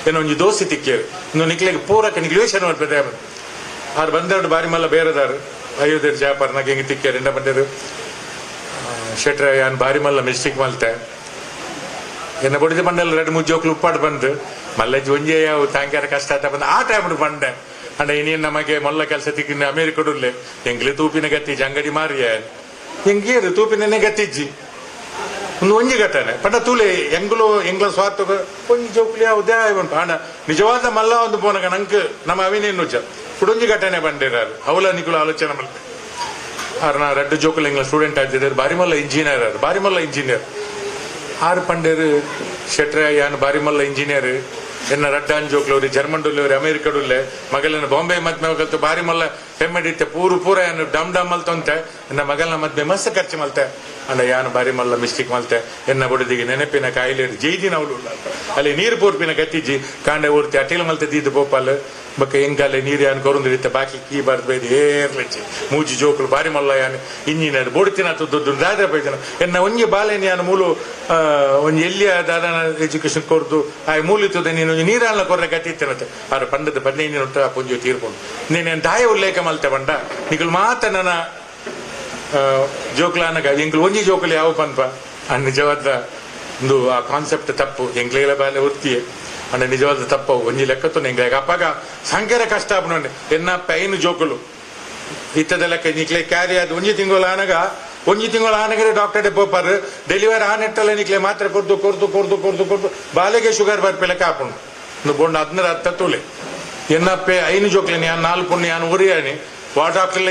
ಎನ್ನ ಒಂಜಿ ದೋಸೆ ತಿಕ್ಕೇರು ಇಂದು ನಿಕ್ಲೆಗ್ ಪೂರಕ ನಿಕ್ಲು ಯೋಚನೆ ಮಲ್ಪೆದೆ. ಆರ್ ಬಂದೆರಡು ಬಾರಿ ಮಲ್ಲ ಬೇರೆದಾರು ಅಯೋಧ್ಯೆ ಜಾಪರ್ನಾಗ ಹೆಂಗೆ ತಿಕ್ಕೇರು ಎಂಡ ಬಂದೇರು. ಶೆಟ್ರೆ, ಯಾನ್ ಬಾರಿ ಮಲ್ಲ ಮಿಸ್ಟೇಕ್ ಮಲ್ತೆ. ಎನ್ನ ಬೊಡಿದ ಬಂಡಲ್ ಎರಡು ಮೂರು ಜೋಕ್ಲು ಉಪ್ಪಾಡು ಬಂದು ಮಲ್ಲಜ್ಜಿ ಒಂಜೇ ಯಾವ ತಾಂಕ್ಯಾರ ಕಷ್ಟ ಆತ ಬಂದು ಆ ಟೈಮ್ ಬಂಡೆ. ಅಂಡ ಇನ್ನೇನು ನಮಗೆ ಮೊಲ್ಲ ಕೆಲಸ ತಿಕ್ಕಿನ ಅಮೇರಿಕಡುಲ್ಲೆ. ಎಂಗ್ಲೆ ತೂಪಿನ ಗತ್ತಿಜ್ಜಿ, ಅಂಗಡಿ ಮಾರಿಯ ಎಂಗೇರು ತೂಪಿನೇ ಗತ್ತಿಜ್ಜಿ. ಒಂದು ಒಂಜಿ ಘಟನೆ ಪಂಡ ತೂಲೆ, ಎಂಗುಲು ಎಂಗ್ಲ ಸ್ವಾರ್ಥ ಒಂಜಿ ಜೋಕ್ಲಿ ಯಾವುದೇ ಉಂಟು. ಆಂಡ ನಿಜವಾದ ಮಲ್ಲ ಒಂದು ಪೋನಗ ನಂಕ್ ನಮ್ಮ ಅವಿನೇನು ಕುಡೊಂಜಿ ಘಟನೆ ಬಂದಿರಾರು. ಅವಲ ನಿಕುಲು ಆಲೋಚನೆ ಮಲ್ತೆ. ಆರ್ ನಾ ರಡ್ಡು ಜೋಕುಲು ಎಂಗ್ಲ ಸ್ಟೂಡೆಂಟ್ ಆಗಿದ್ದಾರೆ. ಬಾರಿ ಮಲ್ಲ ಇಂಜಿನಿಯರ್ ಆರ್, ಬಾರಿ ಮಲ್ಲ ಇಂಜಿನಿಯರ್ ಆರ್. ಪಂಡೇರು, ಶೆಟ್ರೆ, ಯಾನ್ ಬಾರಿ ಮಲ್ಲ ಇಂಜಿನಿಯರ್. ಎನ್ನ ರಡ್ಡಾನ್ ಜೋಕ್ಲು ಅವ್ರಿ ಜರ್ಮನ್ಡುಲ್ಲೆ, ಅವ್ರಿ ಅಮೇರಿಕಡುಲ್ಲೆ. ಮಗಲನ ಬಾಂಬೆ ಮದ್ಮೆ ಕಲ್ತು ಬಾರಿ ಮಲ್ಲ ಹೆಮ್ಮಡಿತ್ತೆ. ಪೂರು ಪೂರ ಯಾನು ಡಮ್ ಡಮ್ ಮಲ್ತೊಂತೆ. ಎನ್ನ ಮಗಲ್ನ ಮದ್ಮೆ ಮಸ್ತ್ ಖರ್ಚು ಮಲ್ತೆ. ಅಂಡ ಯಾನು ಬಾರಿ ಮಲ್ಲ ಮಿಸ್ಟೇಕ್ ಮಲ್ತೆ. ಎನ್ನ ಬುಡದಿಗೆ ನೆನಪಿನ ಕಾಯಿಲೆ ಜೈದಿನ ಅವಳು ಅಲ್ಲಿ ನೀರು ಪೂರ್ಪಿನ ಗತಿಜಿ. ಕಾಂಡೆ ಊರ್ತಿ ಅಟಿಲ್ ಮಲ್ತೆ ದೀದು ಪೋಪಾಲ್. ಬೊಕ್ಕ ಎಂಕಾಲೆ ನೀರು ಯಾನ್ ಕೊರೊಂದಿರಿತ್ತೆ. ಬಾಕಿ ಕೀ ಬಾರ್ದು ಬೈದು ಏರ್ಲಚ್ಚಿ. ಮೂಜಿ ಜೋಕುಲು ಬಾರಿ ಮಲ್ಲ. ಯಾನ್ ಇಂಜಿನಿಯರ್, ಬೋಡ್ತಿನ ದುಡ್ಡು ದಾದ ಬೈದನ? ಎನ್ನ ಒಂಜಿ ಬಾಲೆನ್ ಯಾನ್ ಮೂಲು ಒಂಜಿ ಎಲ್ಲಿಯ ದಾದನ ಎಜುಕೇಶನ್ ಕೊರ್ದು ಆ ಮೂಲಿತ್ತದ ನೀನು ಒಂಜಿ ನೀರಾಲ ಕೊರ್ರೆ ಗತಿ ಇತ್ತಿನತೆ. ಆರು ಪಂಡದ 15 ದಿನ ಪೊಂಜಿ ತೀರ್ಕೊಂಡು. ನೀನು ದಾಯ ಉಲ್ಲೇಖ ಮಲ್ತೆ ಪಂಡ, ನಿಕುಲು ಮಾತ ನನ್ನ ಜೋಕ್ಲಾನಗ ಎಂಕ್ಲು ಒಂಜಿ ಜೋಕುಲು ಯಾವ ಪನ್ಪ. ಆ ನಿಜವಾದ ಒಂದು ಆ ಕಾನ್ಸೆಪ್ಟ್ ತಪ್ಪು. ಎಂಕ್ಲೆಲ ಬಾಲೆ ಒತ್ತಿಯೆ ಅಂಡ ನಿಜವಾದ ತಪ್ಪು. ಒಂಜಿ ಲೆಕ್ಕತ್ತು ಎಂಕ್ಲೆ ಅಪ್ಪಗ ಸಂಖ್ಯರ ಕಷ್ಟ ಆಪುಂಡು. ಎನ್ನ ಪೈನ್ ಜೋಕುಲು ಇತ್ತದ ಲೆಕ್ಕ ನಿಕ್ಲೆ ಕ್ಯಾರಿ ಅದು ಒಂಜಿ ತಿಂಗಳು ಆನಗ, ಒಂಜಿ ತಿಂಗಳು ಆನಗರೆ ಡಾಕ್ಟರ್ ಪೋಪರ್. ಡೆಲಿವರಿ ಆನೆಟ್ಟಲ್ಲ ನಿಕ್ಲೆ ಮಾತ್ರ ಕೊರ್ದು ಕೊರ್ದು ಕೊರ್ದು ಕೊರ್ದು ಕೊರ್ದು ಬಾಲೆಗೆ ಶುಗರ್ ಬರ್ಪೆ ಲೆಕ್ಕ ಆಪುಂಡು. ಬೊಂಡು ಅದ್ನರ ಅತ್ತ ತೂಲೆ. ಎನ್ನಪ್ಪೆ ಐನು ಜೋಕ್ಲೆ, ಯಾನ್ ನಾಲ್ಕು ಪುಣ್ಯ, ಯಾನ್ ಒರಿಯಾನಿ ವಾ ಡಾಕ್ಟರ್.